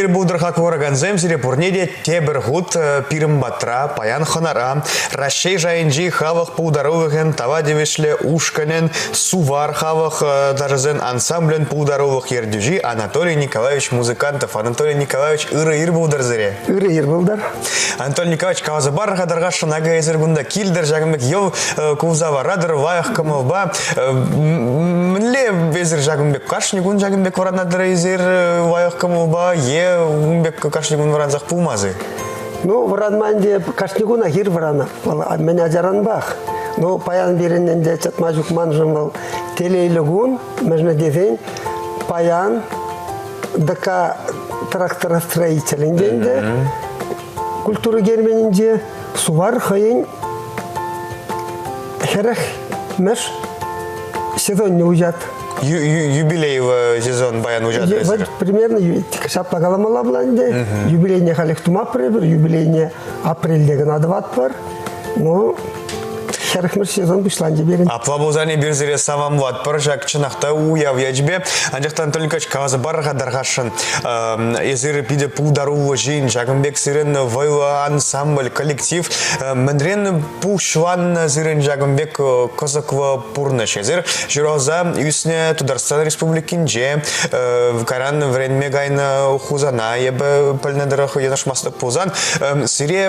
Ырӑ ир пултӑр хак куракансем, сире пурне те тепӗр хут пирӗн патра паян хӑнара Раҫҫей шайӗнчи халӑх пултарулӑхӗн тава тивӗҫлӗ ушкӑнӗн Сувар халӑх ташӑсен ансамблӗн пултарулӑх ертӳҫи Анатолий Николаевич Музыкантов. Анатолий Николаевич, ырӑ ир пултӑр сире. Ырӑ ир пултӑр. Анатолий Николаевич, каласа пар-ха тархасшӑн, акӑ эсир кунта килтӗр, ҫакӑн пек йӑл кулса варатӑр, лайӑх кӑмӑлпа. Мӗнле эсир ҫакӑн пек кашни кун ҫакӑн пек вӑранатӑр эсир лайӑх кӑмӑлпа е ун пек кашни кун вӑрансах пулмас-и? Ну, вӑранма ӗнтӗ кашни кунах ир вӑранап. Вӑл мӗн ачаранпах. Ну, паян пирӗн ӗнтӗ чӑтма ҫук маншӑн вӑл телейлӗ кун, мӗншӗн тесен паян ДК тракторостроителӗнче ӗнтӗ культура керменӗнче Сувар хӑйӗн 40-мӗш сезонне уҫат. Юбилейлӑ сезон паян уҫат. Вот примерно ҫапла каламалла пулать ӗнтӗ. Юбилейне халех тумапӑр эпир, юбилейне апрельте кӑна тӑватпӑр. Ну, 40-мӗш сезон пуҫланчӗ пирӗн. Апла пулсан эпир сире саламлатпӑр ҫак чӑнах та уяв ячӗпе. Анчах та Анатолий Николаевич каласа пар-ха тархасшӑн. Эсир питӗ пултаруллӑ ҫын, ҫакӑн пек сирӗн вӑйлӑ ансамбль, коллектив. Мӗнрен пуҫланнӑ сирӗн ҫакӑн пек кӑсӑклӑ пурнӑҫ? Эсир ҫуралса ӳснӗ Тутарстан Республикинче, кайран вӗренме кайнӑ Хусана, эпӗ пӗлнӗ тӑрӑх йӑнӑшмастӑп пулсан, сире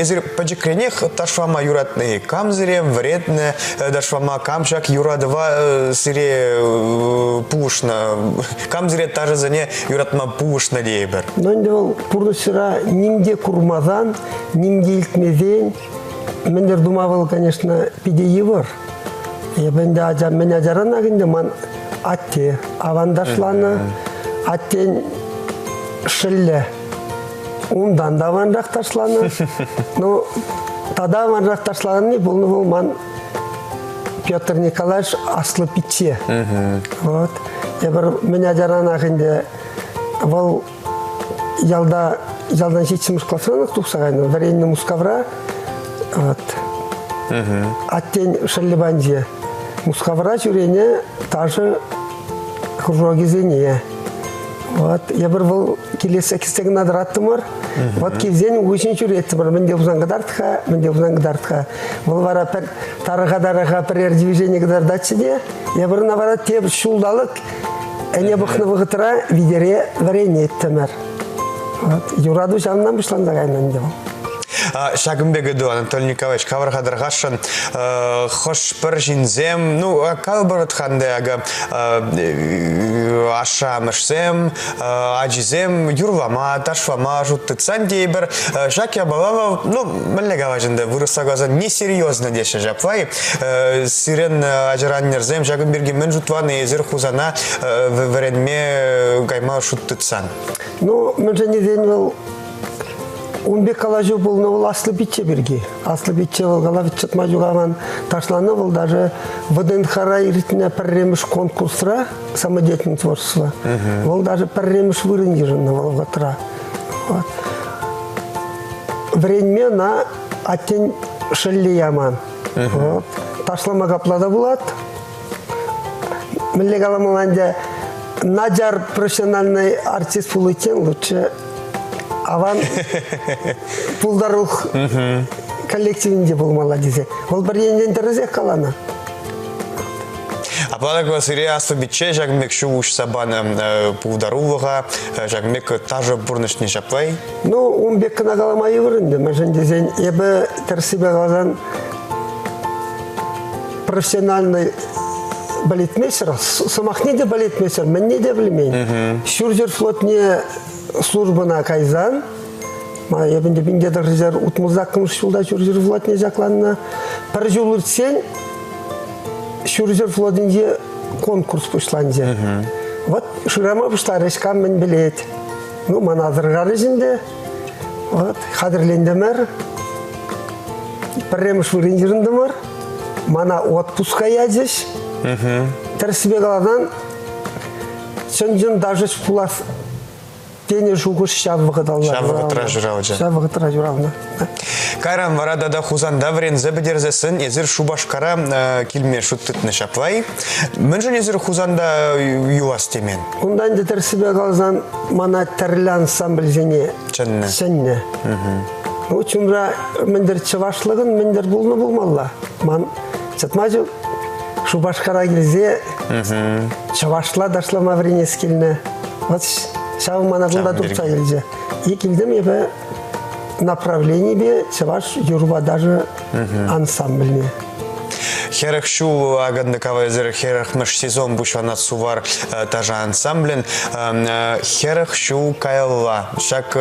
эсир пӗчӗкренех ташлама юратнӑ-и? Кам сире вӗрентнӗ ташлама? Кам ҫак юратӑва сире пулӑшнӑ? Кам сире ташӑсене юратма пулӑшнӑ тейӗпӗр? Ну, ӗнтӗ вӑл пурнӑҫра ним те курмасан, ним те илтмесен, мӗн-тӗр тума вӑл, конечно, питӗ йывӑр. Эпӗ ӗнтӗ ача, мӗн ачаранах ӗнтӗ ман атте аван ташланӑ. Аттен шӑллӗ унтан та аванрах ташланӑ. Ну, тата аванрах ташланни пулнӑ вӑл ман Петр Николаевич аслӑ пичче. Вот. Эпир мӗн ачаранах ӗнтӗ вӑл ялта ялтан ҫиччӗмӗш класранах тухса кайнӑ, вӗреннӗ Мускавра. Вот. Аттен шӑллӗ панче. Мускавра ҫӳренӗ ташӑ кружокӗсене. Вот. Эпир вӑл килессе килсе кӑна тӑраттӑмӑр. Вот килсен уҫӑн ҫӳреттӗмӗр. Мӗн те пулсан кӑтарт-ха, мӗн те пулсан кӑтарт-ха. Вӑл вара пӗр тарӑха-тарӑха пӗрер движени кӑтартатчӗ те, эпир ӑна вара тепӗр ҫулталӑк ӗне пӑхнӑ вӑхӑтра витере вӗренеттӗмӗр. Вот. Юрату ҫавӑнтан пуҫланса кайнӑ ӗнтӗ вӑл. Ҫакӑн пек ыйту, Анатолий Николаевич, кавӑр-ха тархасшӑн, хӑш-пӗр ҫынсем, ну, калӑпӑр ӗнтӗ, акӑ, ашшӗ-амӑшсем, ачисем юрлама, ташлама шут тытсан тейӗпӗр, ҫак япала вӑл, ну, мӗнле калаҫ ӗнтӗ, вырӑсла каласан, несерьезно теҫҫӗ ҫапла-и? Сирӗн ачӑр-аннӗрсем ҫакӑн пирки мӗн шутланӑ эсир Хусана вӗренме кайма шут тытсан? Ну, мӗншӗн тесен вӑл Ун пек калаҫу пулнӑ вӑл аслӑ пичче пирки. Аслӑ пичче вӑл калав чӑтма ҫук ташланӑ вӑл даже ВДНХра иртнӗ пӗрремӗш конкурсра самодеятельное творчество. Вӑл даже пӗрремӗш вырӑн йышӑннӑ вӑл вӑхӑтра. Вот. Вӗренме ӑна аттен шӑлли яман. Вот. Ташлама капла та пулать. Мӗнле каламалла ӗнтӗ, начар профессиональный артист пуличчен лучше аван пултарулӑх коллективӗнче пулмалла тесе. Вӑл пӗр енчен тӗрӗсех каланӑ. Апла так сире аслӑ пичче ҫакӑн пек ҫул уҫса панӑ пултарулӑха, ҫакӑн пек ташӑ пурнӑҫне ҫапла-и? Ну, ун пек кӑна калама йывӑр ӗнтӗ, мӗншӗн тесен эпӗ тӗрӗссипе каласан профессиональный балетмейстер, сӑмахне те балетмейстер, мӗнне те пӗлмен. Ҫурҫӗр флотне службӑна кайсан, эпӗ ӗнтӗ пинте тӑршшӗ утмӑл ҫулта Ҫурҫӗр флотне ҫакланнӑ. Пӗр ҫул иртсен Ҫурҫӗр флотӗнче конкурс пуҫланчӗ. Вот шырама пуҫларӗҫ, кам мӗн пӗлет. Ну, мана асӑрхарӗҫ ӗнтӗ. Вот, хатӗрлентӗмӗр. Пӗрремӗш вырӑн йышӑнтӑмӑр. Мана отпуска ячӗҫ. Тӗрӗссипе каласан, чӑн-чӑн ташӑҫ пулас. тенӗ шухӑш ҫав вӑхӑталла. Ҫав вӑхӑтра ҫуралчӗ. Ҫав вӑхӑтра ҫуралнӑ. Кайран вара тата Хусанта вӗренсе пӗтерсессӗн эсир Шупашкара килме шут тытнӑ ҫапла-и? Мӗншӗн эсир Хусанта юлас темен? Унта ӗнтӗ тӗрӗссипе каласан мана тӗрлӗ ансамбльсене чӗннӗ. Чӗннӗ. Ну, чунра мӗнтӗр чӑвашлӑхӑн мӗнтӗр пулнӑ пулмалла. Ман чӑтма ҫук. Шупашкара килсе чӑвашла ташлама вӗренес килнӗ. Вот ҫав мана кунта туртса килчӗ. И килтӗм эпӗ направленипе чӑваш юрӑпа ташӑ ансамбльне. 40 ҫул акӑннӑ кавалсӑр 40-мӗш сезон пуҫланать Сувар ташӑ ансамблӗн. 40 ҫул каялла ҫак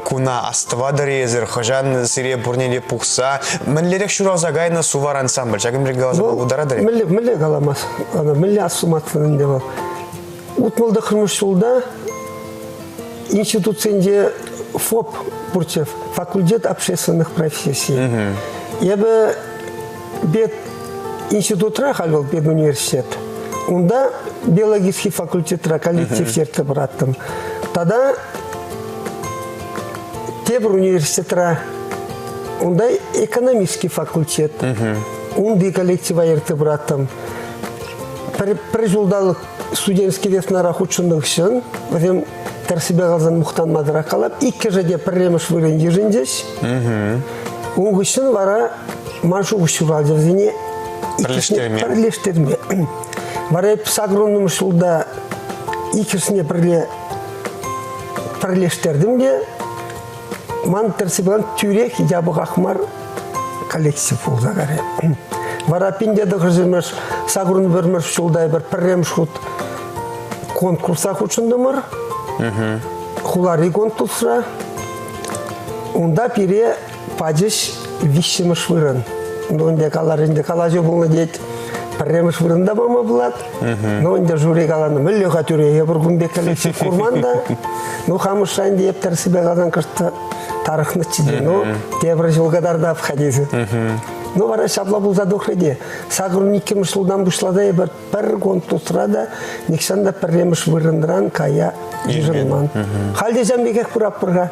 куна астӑватӑр-и эсир? Хӑҫан сире пурне те пухса мӗнлерех ҫуралса кайнӑ Сувар ансамбль? Ҫакӑн пирки каласа пултаратӑр-и? Мӗнле, мӗнле каламас? Мӗнле астумастӑн ӗнтӗ вӑл? 69-мӗш ҫулта институтсенче ФОП пурччӗ, факультет общественных профессий. Эпӗ пед институтра, халь вӑл педуниверситет, унта биологический факультетра коллектив ертсе пыраттӑм. Тата тепӗр университетра унта экономический факультет. Унти коллектива ертсе пыраттӑм. Пӗр ҫулталӑк студентский веснара хутшӑннӑ хыҫҫӑн вӗсем тӗрӗссипе каласан мухтанмасӑрах калап, иккӗшӗ те пӗрремӗш вырӑн йышӑнчӗҫ. Ун хыҫҫӑн вара ман шухӑш ҫуралчӗ вӗсене пӗрлештерме. Пӗрлештерме. Вара эп сакӑрвуннӑмӗш ҫулта иккӗшне пӗрле пӗрлештертӗм те ман тӗрӗссипе тӳрех япӑхах мар коллектив пулса карӗ. Вара 1900-мӗш, 81-мӗш ҫулта эпир пӗрремӗш хут конкурса хутшӑнтӑмӑр. Хулари конкурсра. Унта пире пачӗҫ виҫҫӗмӗш вырӑн. Ну, ӗнтӗ калар, ӗнтӗ калаҫу пулнӑ тет. Пӗрремӗш вырӑнта пама пулать. Ну, ӗнтӗ жюри каланӑ, мӗнле-ха тӳре, эпир кун пек коллектив курман та. Ну, хамӑрша ӗнтӗ эп тӗрӗссипе каласан кӑшт тарӑхнӑччӗ те. Ну, тепӗр ҫул кӑтартап-ха тесе. Ну, вара ҫапла пулса тухрӗ те. 82-мӗш ҫултан пуҫласа эпир пӗр конкурсра та нихҫан та пӗрремӗш вырӑнран кая йышӑнман. Халь те ҫавӑн пекех пыратпӑр-ха.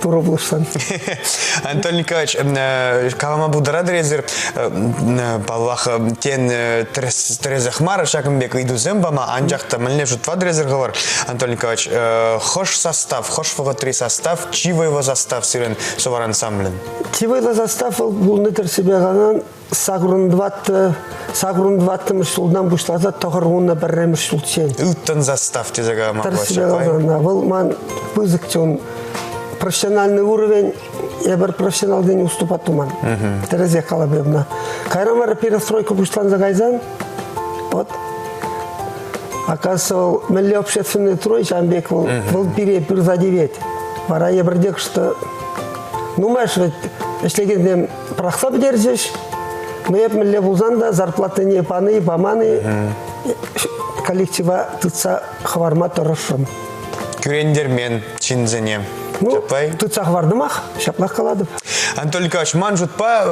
Турӑ пулӑшсан. Анатолий Николаевич, калама пултаратӑр эсир, паллах, тен, тӗрӗсех мар ҫакӑн пек ыйтусем пама, анчах та мӗнле шутлатӑр эсир хӑвӑр, Анатолий Николаевич, хӑш состав, хӑш вӑхӑтри состав чи вӑйлӑ состав сирӗн Сувар ансамблӗн? Чи вӑйлӑ состав вӑл пулнӑ тӗрӗссипе каласан 84-мӗш ҫултан пуҫласа 91-мӗш ҫулччен. Ылтӑн состав тесе калама пулать. Вӑл ман пысӑк чун. Профессиональный уровень эпир профессионалсене уступать туман. Тӗрӗсех калап эпна. Кайран вара перестройка пуҫланса кайсан, вот, оказывается, вӑл мӗнле общественный строй ҫавӑн пек вӑл, вӑл пире пырса тивет. Вара эпир тек что нумай вӗт ӗҫлекенсем пӑрахса пӗтерчӗҫ. Но эп мӗнле пулсан та зарплатине пани, памани коллектива тытса хӑварма тӑрӑшрӑм. Кӳрентермен ҫынсене. Ну, тытса хӑвартӑмах, ҫаплах калатӑп. Анатолий Николаевич, ман шутпа,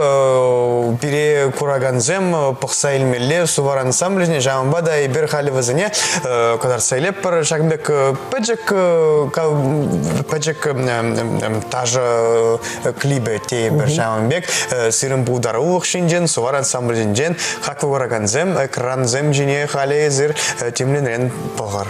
пире куракансем пӑхса илмелле Сувар ансамблӗсене, ҫавӑнпа та эпир халӗ вӗсене кӑтартса илетпӗр. Ҫакӑн пек пӗчӗк пӗчӗк ташӑ клипӗ тейӗпӗр ҫавӑн пек. Сирӗн пултарулӑх ҫинчен, Сувар ансамблӗсенчен хаклӑ куракансем экрансем ҫине халӗ эсир тимлӗнрен пӑхӑр.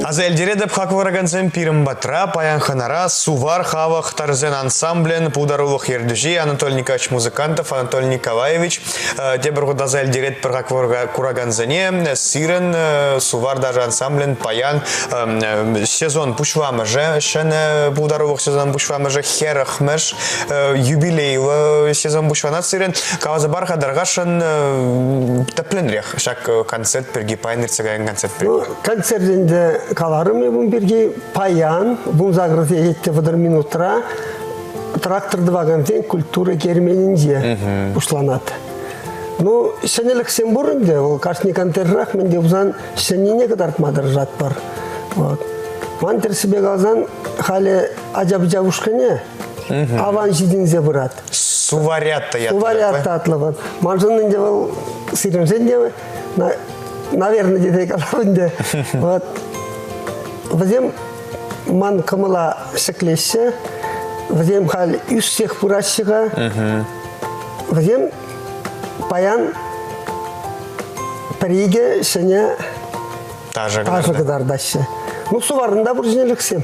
Аса илтеретӗп хак выракансем пирӗн патра паян хӑнара Сувар халӑх тарсен ансамблӗн пултарулӑх ертӳҫи Анатолий Николаевич Музыкантов, Анатолий Николаевич. Тепӗр хут аса илтеретпӗр хак куракансене сирӗн Сувар ташӑ ансамблӗн паян сезон пуҫламӑшӗ, ҫӗнӗ пултарулӑх сезон пуҫламӑшӗ хӗрӗхмӗш юбилейлӑ сезон пуҫланать сирӗн. Каласа пар-ха тархасшӑн тӗплӗнрех ҫак концерт пирки, паян иртсе каякан концерт пирки. Ну, концерт ӗнтӗ каларӑм эп ун пирки. Паян вунсакӑр сехет 30 минутра трактор тӑвакансен культура керменӗнче пуҫланать. Ну, ҫӗнӗлӗхсем пур ӗнтӗ. Вӑл кашни концертрах мӗн те пулсан ҫӗннине кӑтартма тӑрӑшатпӑр. Вот. Ман тӗрӗссипе каласан, халӗ ача-пӑча ушкӑнӗ аван ҫитӗнсе пырать. Суварята ятлӑ. Суварята ятлӑ вӑл. Маншӑн ӗнтӗ вӑл сирӗншӗн те, наверное, тесе калап ӗнтӗ. Вот. Вӗсем ман кӑмӑла ҫӗклеҫҫӗ. Вӗсем халь ӳссех пыраҫҫӗ-ха. Вӗсем паян пӗр-икӗ ҫӗнӗ ташӑ кӑтартаҫҫӗ. Ну, суварӑн та пур ҫӗнӗлӗхсем.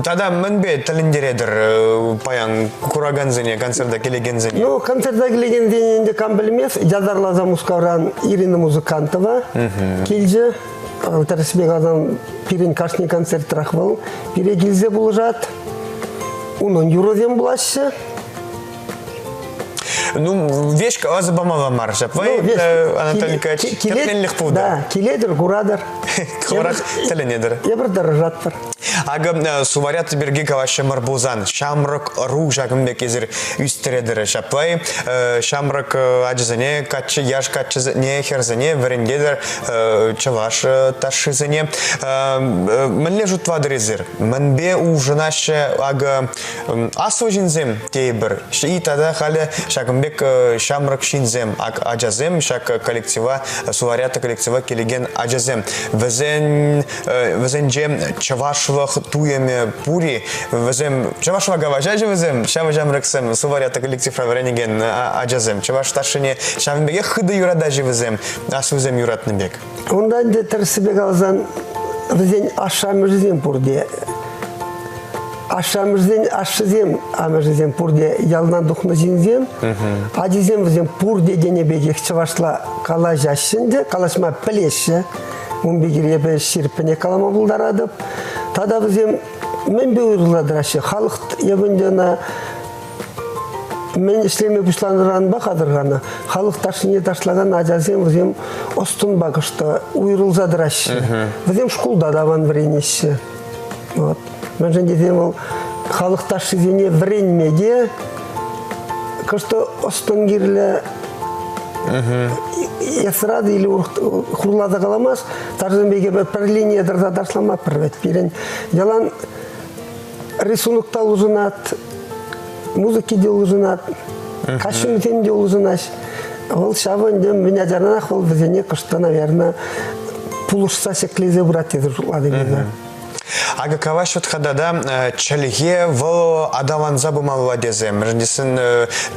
Тата мӗнпе тӗлӗнтеретӗр паян куракансене, концерта килекенсене? Ну, концерта килекенсене ӗнтӗ кам пӗлмест, ятарласа Мускавран Ирина Музыкантова килчӗ. Тӗрӗссипе каласан, пирӗн кашни концертрах вӑл пире килсе пулӑшать. Унӑн юрӑсем пулаҫҫӗ. Ну, вещь каласа памалла мар ҫапла. Ну, Анатолий Николаевич, тӗпленлӗх пултӑр. Да, килетӗр, куратӑр. Хӑвӑрах тӗлӗнетӗр. Эпир тӑрӑшатпӑр. Акӑ суварят пирки калаҫҫӑмӑр пулсан, ҫамрӑк ӑру ҫакӑн пек эсир ӳстеретӗр ҫапла-и? Ҫамрӑк ачасене, каччӑ, яш каччӑсене, хӗрсене вӗрентетӗр чӑваш ташшисене. Мӗнле шутлатӑр эсир? Мӗнпе улшӑнаҫҫӗ акӑ Аслӑ ҫынсем тейӗпӗр. И тата халӗ ҫакӑн пек ҫамрӑк ҫынсем, ачасем ҫак коллектива, Суварята коллектива килекен ачасем. Вӗсен вӗсенче чӑвашлӑх туйӑмӗ пур-и? Вӗсем чӑвашла калаҫаҫҫӗ вӗсем, ҫав ҫамрӑксем Суварята коллективра вӗренекен ачасем. Чӑваш ташшине ҫавӑн пекех хытӑ юратаҫҫӗ вӗсем, аслисем юратнӑ пек. Унта ӗнтӗ тӗрӗссипе каласан, вӗсен ашшӗ-амӑшӗсем пурте. Ашшӗ-амӑшӗсен ашшӗсем, амӑшӗсем пурте ялтан тухнӑ ҫынсем. Ачисем вӗсем пурте тенӗ пекех чӑвашла калаҫаҫҫӗ ӗнтӗ, калаҫма пӗлеҫҫӗ. Ун пекки эпӗ ҫирӗппӗнех калама пултаратӑп. Тата вӗсем. мӗнпе уйрӑлса тӑраҫҫӗ? Халӑх эпӗ ӗнтӗ ӑна мӗн ӗҫлеме пуҫланӑранпа хатӑрханӑ. Халӑх ташшине ташлакан ачасем вӗсем ӑс-тӑнпа кӑшта уйрӑлса тӑраҫҫӗ. Вӗсем шкулта та аван вӗренеҫҫӗ. Вот. Мӗншӗн тесен вӑл халӑх ташшисене вӗренме те кӑшт ӑс-тӑн кирлӗ. Эстрада или хурласа каламас, тарсем пек эпӗ пӗр линие тӑрса ташлама пӗр вӗт пирӗн. Ялан рисунок та улшӑнать, музыки те улшӑнать, костюмсем те улшӑнаҫ. Вӑл ҫавӑ ӗнтӗ мӗн ачаранах вӑл вӗсене кӑшта, наверное, пулӑшса ҫӗклесе пырать тесе шутлатӑп эпӗ. Акӑ калаҫ вӗт-ха тата чӗлхе вӑл аталанса пымалла тесе. Мӗншӗн тесен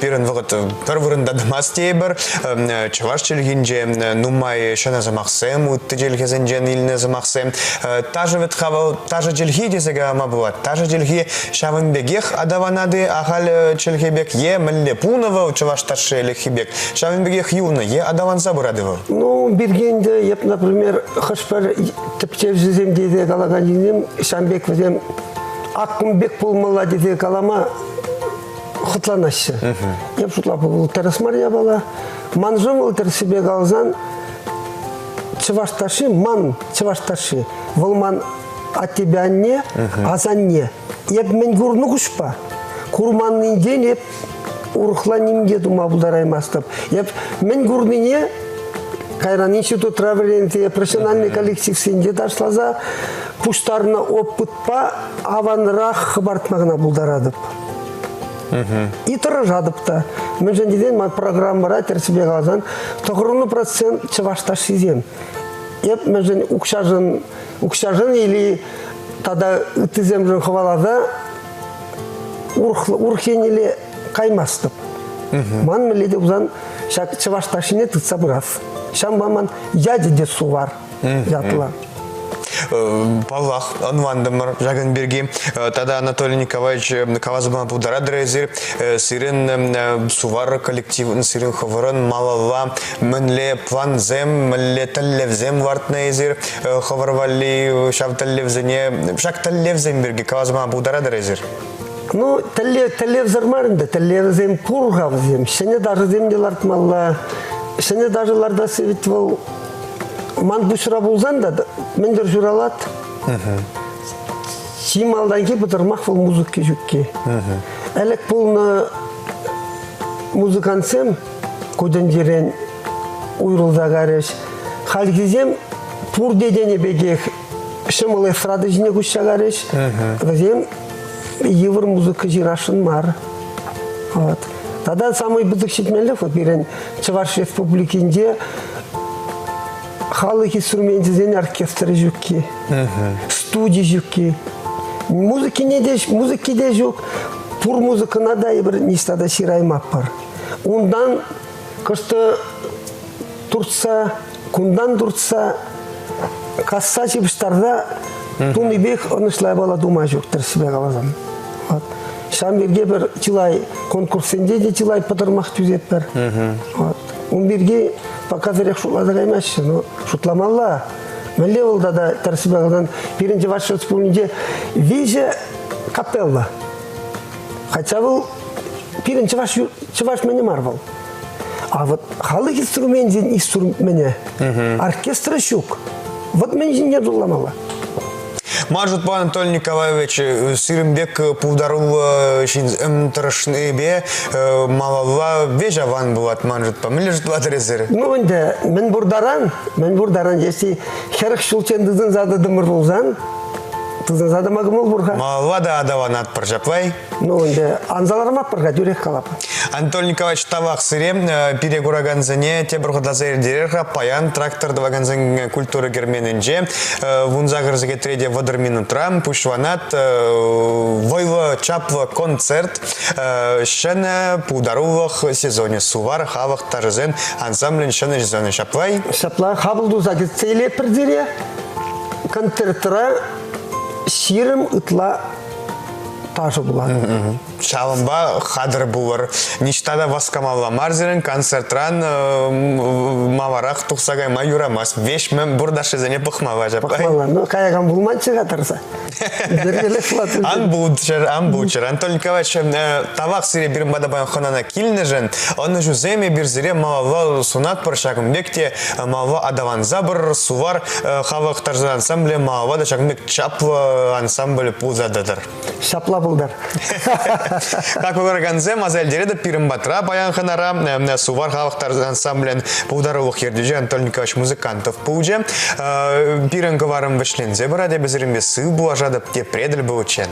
пирӗн вӑхӑт пӗр вырӑнта тӑмасть тейӗпӗр. Чӑваш чӗлхинче нумай ҫӗнӗ сӑмахсем, ытти чӗлхесенчен илнӗ сӑмахсем. Ташӑ вӗт-ха вӑл ташӑ чӗлхи тесе калама пулать. Ташӑ чӗлхи ҫавӑн пекех аталанать-и ахаль чӗлхе пек е мӗнле пулнӑ вӑл чӑваш ташши ӗлӗкхи пек, ҫавӑн пекех юлнӑ е аталанса пырать вӑл? Ну, пирки ӗнтӗ эп, например, хӑш-пӗр тӗпчевҫӗсем тесе калакан ҫынсем ҫавӑн пек вӗсем ак кун пек пулмалла тесе калама хӑтланаҫҫӗ. Эп шутлап, вӑл тӗрӗс мар япала. Маншӑн вӑл тӗрӗссипе каласан чӑваш ташши ман чӑваш ташши. Вӑл ман аттепе анне, асанне. Эп мӗн курнӑ куҫпа, курманнинчен эп урӑхла ним те тума пултараймастӑп. Эп мӗн курнине кайран институтра вӗренсе, профессиональный коллективсенче ташласа пуҫтарнӑ опытпа аванрах хӑпартма кӑна пултаратӑп. И тӑрӑшатӑп та. Мӗншӗн тесен ман программӑра тӗрӗссипе каласан 90% чӑваш ташшисем. Эп мӗншӗн укҫашӑн укҫашӑн или тата ыттисемшӗн хӑваласа урӑх еннелле каймастӑп. Ман мӗнле те пулсан ҫак чӑваш ташшине тытса пырас. Ҫавӑнпа ман ячӗ те Сувар ятлӑ. Паллах, ӑнлантӑмӑр ҫакӑн пирки. Тата Анатолий Николаевич каласа пама пултаратӑр эсир. Сирӗн Сувар коллективӑн, сирӗн хӑвӑрӑн малалла мӗнле плансем, мӗнле тӗллевсем лартнӑ эсир хӑвӑр валли ҫав тӗллевсене, ҫак тӗллевсем пирки каласа пама пултаратӑр эсир? Ну, тӗллевсӗр мар ӗнтӗ, тӗллевсем пур-ха вӗсем. Ҫӗнӗ ташӑсем те лартмалла. Ҫӗнӗ ташӑ лартасси ведь вӑл ман пуҫра пулсан та мӗн-тӗр ҫуралать. Чи малтанхи пӑтӑрмах вӑл музыки ҫукки. Ӗлӗк пулнӑ музыкантсем ку тӗнчерен уйрӑлса карӗҫ. Хальхисем пурте тенӗ пекех ҫӑмӑл эстрада ҫине куҫса карӗҫ. Вӗсем йывӑр музыка ҫырасшӑн мар. Вот. Тата самый пысӑк ҫитменлӗх вот пирӗн Чӑваш Республикинче халӑх инструменчӗсен оркестрӗ ҫукки, студи ҫукки. Музыкине те, музыки те ҫук, пур музыкӑна та эпир ниҫта та ҫыраймастпӑр. Унтан кӑштӑ туртса, кунтан туртса, касса ҫыпӑҫтарса тунипех ӑнӑҫлӑ япала тума ҫук, тӗрӗссипе каласан. Вот. Ҫавӑн пирки пӗр чылай конкурссенче те чылай пӑтӑрмах тӳсетпӗр. Вот. Ун пирки пока зрях шутласа каймаҫҫӗ, но шутламалла. Мӗнле вӑл тата тӗрӗссипе каласан, пирӗн Чӑваш Республикинче виҫӗ капелла. Хотя вӑл пирӗн чӑваш, чӑваш мӗнӗ мар вӑл. А вот халӑх инструменчӗн инструменчӗ оркестра ҫук. Вот мӗн ҫинчен шутламалла. Ман шутпа, Анатолий Николаевич, сирӗн пек пултаруллӑ ҫын тӑрӑшнипе малалла веҫ аван пулать ман шутпа. Мӗнле шутлатӑр эсир? Ну ӗнтӗ мӗн пур таран, мӗн пур таран, если 40 ҫулччен тытӑнса тӑтӑмӑр пулсан, тытӑнса тӑма кӑмӑл пур-ха. Малалла та аталанатпӑр ҫапла-и? Ну, ӗнтӗ анса лармастпӑр-ха, тӳрех калап. Анатолий Николаевич, тавах сире. Пире куракансене тепӗр хут аса илтерер-ха. Паян трактор тӑвакансен культура керменӗнче 18 сехетре те 30 минутра пуҫланать вӑйлӑ, чаплӑ концерт. Ҫӗнӗ пултарулӑх сезонӗ Сувар халӑх ташӑсен ансамблӗн ҫӗнӗ сезонӗ ҫапла-и? Ҫапла хапӑл туса кӗтсе илетпӗр сире. Концертра 20 ытла. ташӑ пулать. Ҫавӑнпа хатӗр пулӑр. Ниҫта та васкамалла мар сирӗн концертран маварах тухса кайма юрамасть. Веҫ мӗн пур ташшисене пӑхмалла ҫапла. Пӑхмалла. Ну, каякан пулманччӗ-ха тӑрса. Ан пулччӑр, ан пулччӑр. Анатолий Николаевич, тавах сире пирӗн пата паян хӑнана килнӗшӗн. Ӑнӑҫусем эпир сире малалла сунатпӑр ҫакӑн пек те малалла аталанса пырӑр. Сувар халӑх ташӑ ансамблӗ малалла та ҫакӑн пек чаплӑ ансамбль пулса тӑтӑр. Ҫапла пултӑр. Как куракансем аса илтеретӗп пирӗн патра паян хӑнара Сувар халӑх ансамблӗн пултарулӑх ертӳҫи Анатолий Николаевич Музыкантов пулчӗ. Пирӗн кӑварӑм вӗҫленсе пырать, эпӗ сирӗнпе сыв пулашатӑп, тепре тӗл пуличчен.